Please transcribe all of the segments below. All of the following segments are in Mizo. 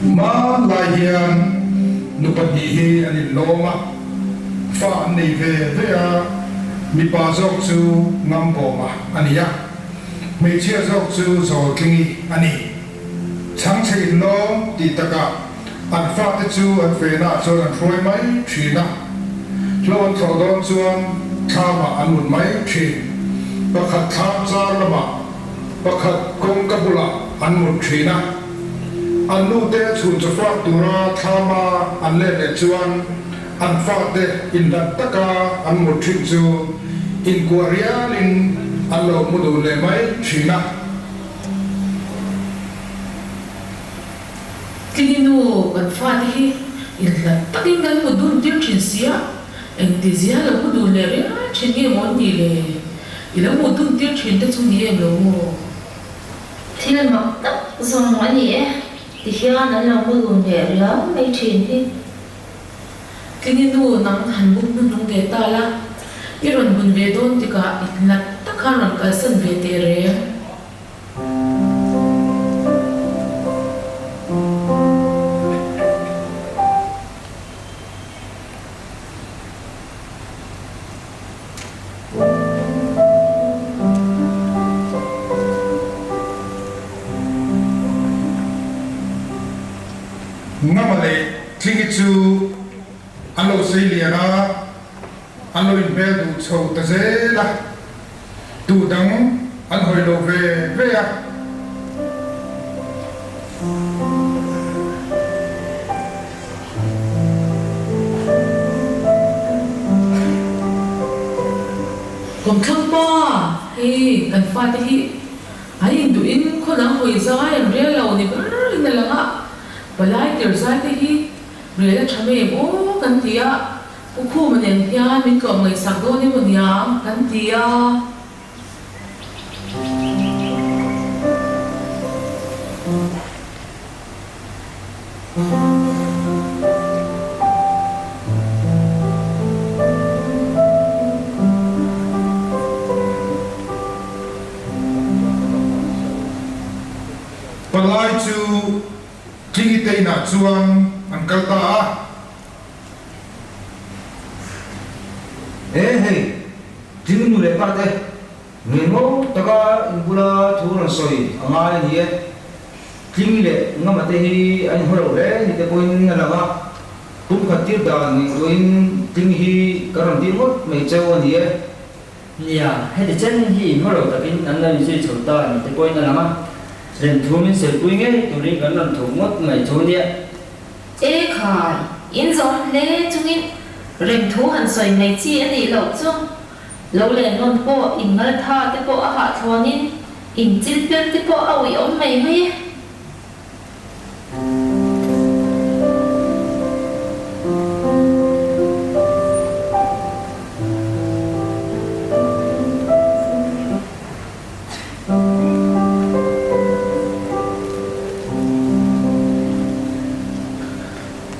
Hmanlai hian nu pahnih hi an inlawm a, fa an nei ve ve a, mipa zawk chu Ngambawma a ni a, hmeichhia zawk chu Zawltlingi a ni. Chhangchhe inlawm tih takah an fate chu an fenah chuan an hruai mai thin a, hlo an thlawh dawn chuan thlamah an mut mai thin. Pakhat thlam char lamah pakhat kawngka bulah an mut thin a, an nute chhun chawfak tura thlama an let leh chuan an fate inhlat taka an mut thin chu inkuah rialin an lo mu dun leh mai thin a. Tini nu, kan fate hi inhlat takin kan mu dun tir thin sia, engti zia lo mu dun leh rial thin nge maw an nih le? I lo mu dun tir thin te chu ni em lo maw? Thil mak tak zawng a ni e, ti hian an lo mu dun leh rial mai thin hi. Tini nu, nang han bum hnuhnung ve ta la, i rawn bun ve dawn tikah inhlat tak khan rawn kalsan ve teh reng. Ngama leh Tlingi chu an lo sei lian a. An lo inhmel duh chho ta zel a, duh dang an hawi lo ve ve a. Kawmthlang pa, hei kan fate hi an induhin khaw dang hawi zai an rel lo ni ber in a lang a, palai tir zai te hi rel a tha mem aw kan ti a, Pu Khuma nen hian min tlawm ngaihsak dawn emaw niang kan ti a. Palai chu Tlingi te inah chuan an kal ta a. E hei, tling nu leh pa te, ngengawng taka in bula thu rawn sawi a ngai a ni e. Tling leh ngama te hi an inhaw lo hle ni te pawhin a lang a, kum khat tir dan ngaihtuahin tling hi kan rawn dil ngawt mai cheu a ni e. Nia, heti chen hi inhaw lo takin an lo inzui chho ta ni te pawhin a lang a, remthu min sawipui ngei turin kan rawn thawk ngawt mai chu nia. E khai, in zawm hle chungin remthu han sawi mai chi a nih loh chu. Lo len nawn pawh in ngal tha te pawh a hahthlawnin in chil pir te pawh a uih awm mai mai e.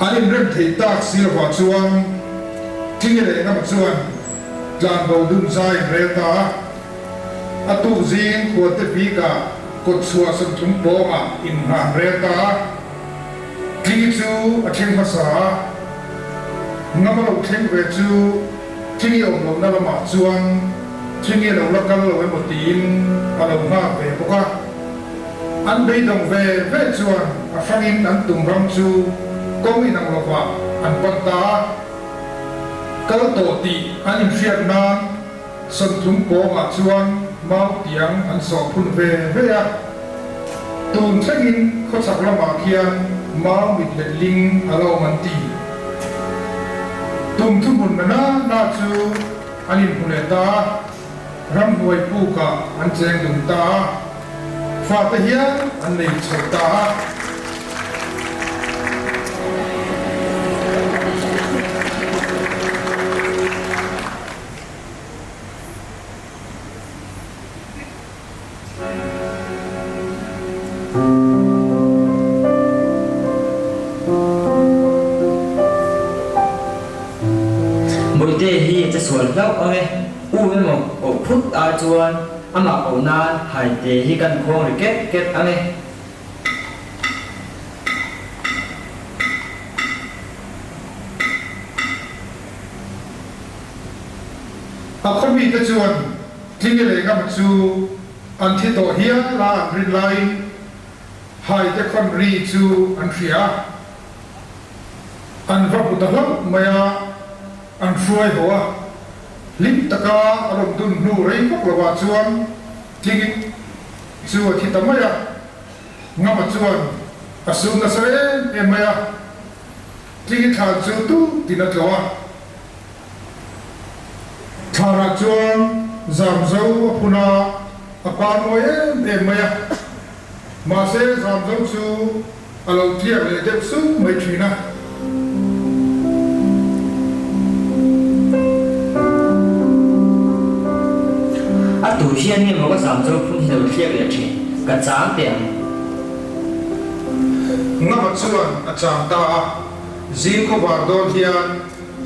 An inrem theih tak si lovah chuan Tlinge leh Ngama chuan tlanbo dun zai an rel ta a. A tuk zing khuate bikah kawt chhuah sawmthum pawngah inngah an rel ta a. Tlingi chu a thleng hmasa a, Ngama lo thleng ve chu Tlingi awm lohna lamah chuan Tlingi a lo la kal lo emaw tiin a lo nghak ve bawk a. An beidawng ve ve chuan a hrangin an tum ram chu kawng inang lovah an pan ta a. Kal tawh tih an inhriat nan Sawmthum pawngah chuan mau tiang an sawh phun ve ve a. Tun thlengin khawchhak lamah khian mau mit let ling a la awm an ti. Tum thuhmun na na na chu an inhmu leh ta a, ramhnuai pukah an cheng dun ta a, fate hian an nei chho ta a. Bawihte hi a che sual hlauh ang e, u emaw koh phut ai chuan amah koh nan haite hi kan khawng ri ket ket ang e. A khaw mite chuan Tlingi leh Ngama chu an thi tawh hial a an rin laiin Haite khawn ri chu an hria a, an va hmu ta hlauh mai a, an hruai haw a. Hlim taka a rawn dun hnu rei vak lovah chuan Tlingi chu a thi ta mai a, Ngama chuan a sum nasa em em mai a, Tlingi thlan chu tu tin a tlawh a. Thlarah chuan Zamzo a phun a, a par mawi em em mai a. Mahse Zamzo chu a lo tliak leh deuh suk mai thin a. A tu hian nge maw ka Zamzo phun hi lo tliak leh thin, ka chang teh ang. Ngama chuan a chang ta a, zing khawvar dawn hian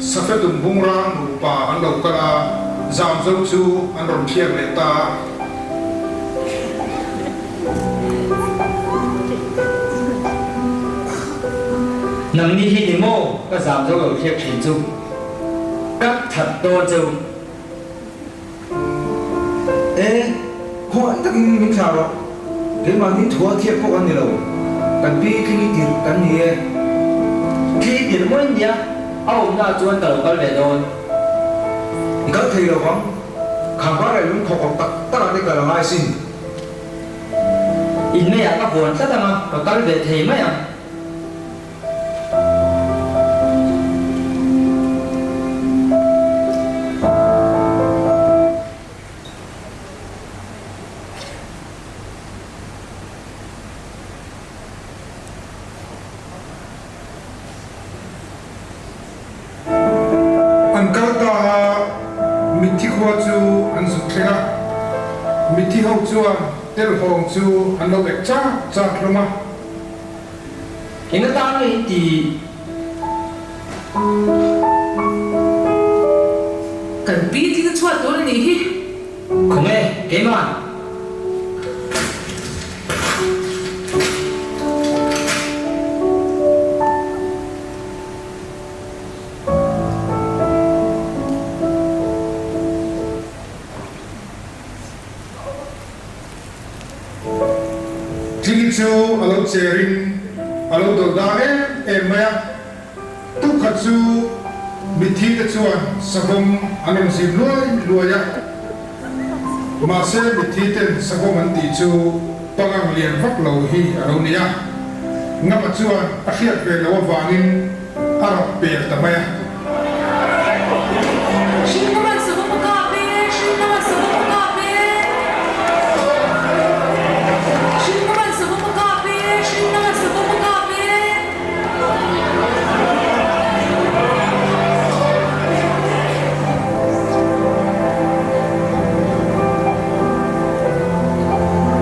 Safe dum bung rang nupa an lo kal a, Zamzo chu an rawn thiak leh ta a. Nangni hi ni maw ka Zamzo lo thiak thin chu ka that dawn cheu. E, khawngaih takin min thlah rawh. Keimahni thua thiak pawh kan ni lo. Kan pi tling i tirh kan ni e. Tling i tirh maw in nia, a awmna ah chuan ka lo kal ve dawn. I kal thei lo vang. Khampa leh lung khawkawk tak tak ah te kal a ngai sin. Inmeiah ka vuan tlat ang a, ka kal ve thei mai ang. An kal ta a, mitthi khua chu an zut thleng a. Mitthi ho chuan telhawng chu an lo ek chak chak hlawm a. Eng atan nge in ti? Kan pi thil chhuat tur a nih hi. Khawnge, keimah? Tlingi chu a lo cherin a lo dawlh dang em em mai a, tukhat chu mitthi te chuan savawm an rawn zim luai luai a, mahse mitthi ten savawm an tih chu pangang lian vak lo hi a lo ni a, Ngama chuan a hriat ve loh avangin a rap pel ta mai a.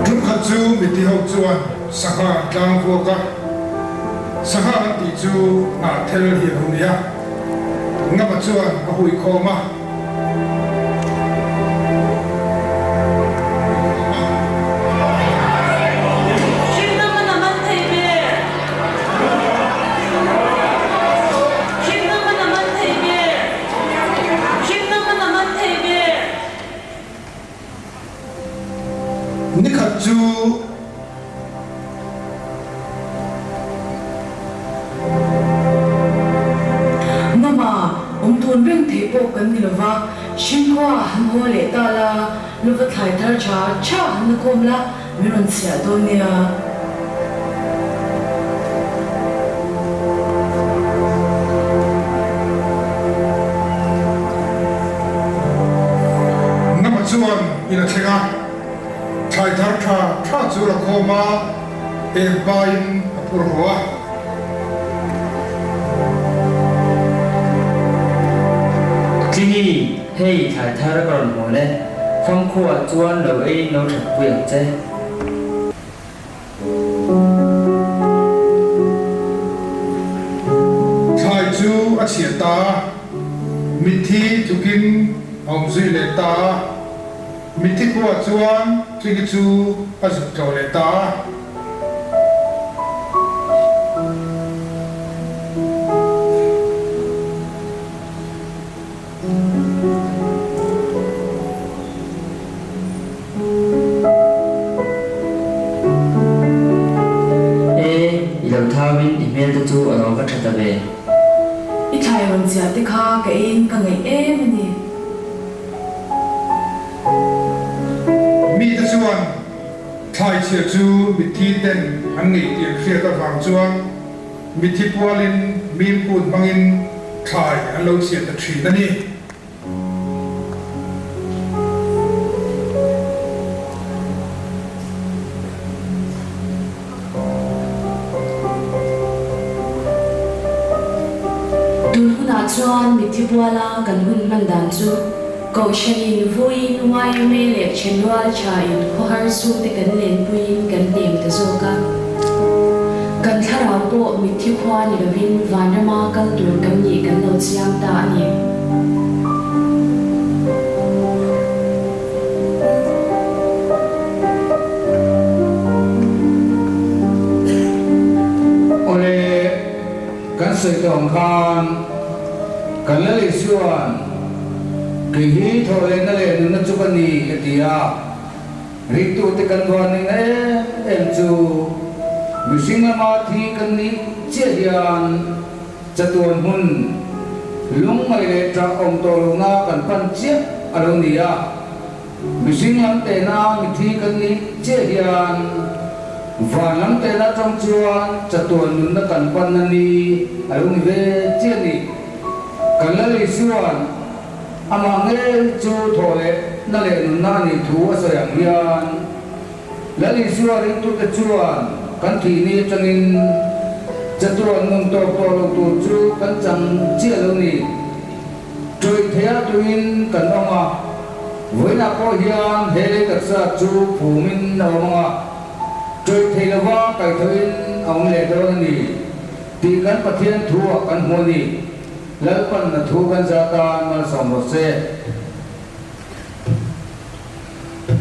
Tumkhat chu miti ho chuan sangha an tlang vuak a, sangha an tih chu hnahthel hi a lo ni a. Ngama chuan a hui khawm a. Nikhat chu. Mama, awm tun reng theih pawh kan ni lova, Hringkhua han haw leh ta la, lova thlai thar tha tha han la khawm la, min rawn chhiah dawn nia. Mama chuan in a thleng a. Thlai thar tha tha chu la khawm a, eng pain a phur haw a. Tlingi, hei thlai thar ka rawn hawn e, famkhuaah chuan lo ei no that pui ang che. Thlai chu a chhiah ta a, mitthi tlukin a awm zui leh ta a. Mitthi khua chuan Tlingi chu a zuk tlawh leh ta a. hmel te chu a lo va tha ta ve. I thlai rawn chiah te kha ka eiin ka ngaih em a ni. Mite chuan thlai chhiah chu mitthi ten an ngeih tih an hriat avang chuan mitthi pualin mim kut hmangin thlai an lo chhiah ta thin a ni. Tun hunah chuan mitthi buala kan hun hman dan chu Kohhranin vawiin yma leh Thenrual thain khawhar chhungte kan lenpuiin kan hnem ta zawk a. Kan thlarau pawh mitthi khua ni lovin vanrama kal tur kan nih kan lo chiang ta a ni. Awle, kan sawi tawh ang khan kan la lei chuan kei hi thawh lehna leh nunna chu ka ni a ti a, ringtute kan vawn nihna em em chu mihring lama thi kan nih chiah hian Chatuan hmun lungngaih leh ṭah awm tawh lohna kan pan chiah a lo ni a, mihring lam tehna mithi kan nih chiah hian van lam tehna aṭang chuan chatuan nunna kan panna ni a lo ni ve chiah ni. Kan Lal Isua'n amah ngei chu thawh leh na leh nunna a nih thu a sawi ang hian, Lal Isua ringtute chuan kan thih ni atangin chatuan nun tawp tawh lo tur chu kan chang chiah lo ni. Ṭawih theia tuin kan awm a, vawiinah pawh hian he lei taksa chu phumin a awm ang a, ṭawih thei lova kaihthawhin a awm leh dawn a ni tih kan Pathian thu-ah kan hmu a ni. Lalpan a thu kan zah tan malsawm rawh se.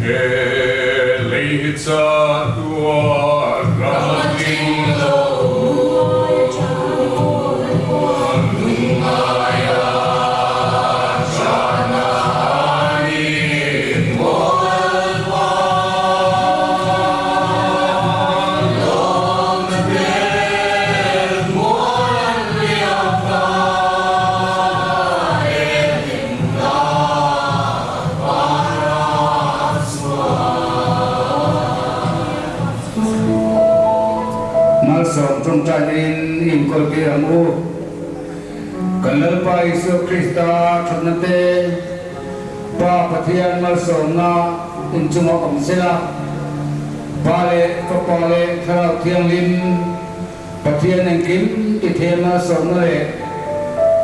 He lei hi chatuan ram a tling lo Lungngaia chana ni mualpa Lawm hmel mual liam ta e hlimna Malsawm tawngtainin i inkawltir ang u. Kan Lalpa Isua Krista thatna te, Pa Pathian malsawmna inchunga awm sela, Pa leh Fapa leh Thlarau Thianghlim Pathian engkim ti thei malsawmna leh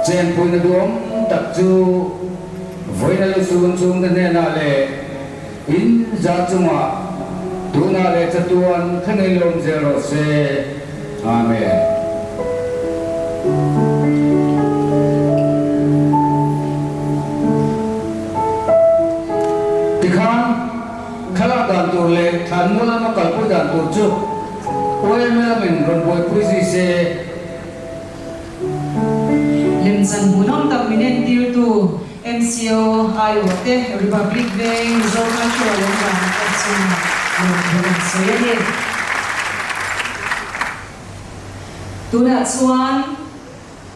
chenpuina duhawm tak chu vawiina lusun chhungte hnenah leh in za chungah tunah leh chatuan thlengin lawm zel rawh se. Amen. Tikhan thlalak dan tur leh thlanmual lama kalpui dan tur chu YMA lamin rawn buaipui zui se. Lemchan hmuhnawm tak min entirtu MCO aiawhte Republic Veng Mizo Cultural awm dan te chungah lawmthu an sawi a ni. Tunah chuan.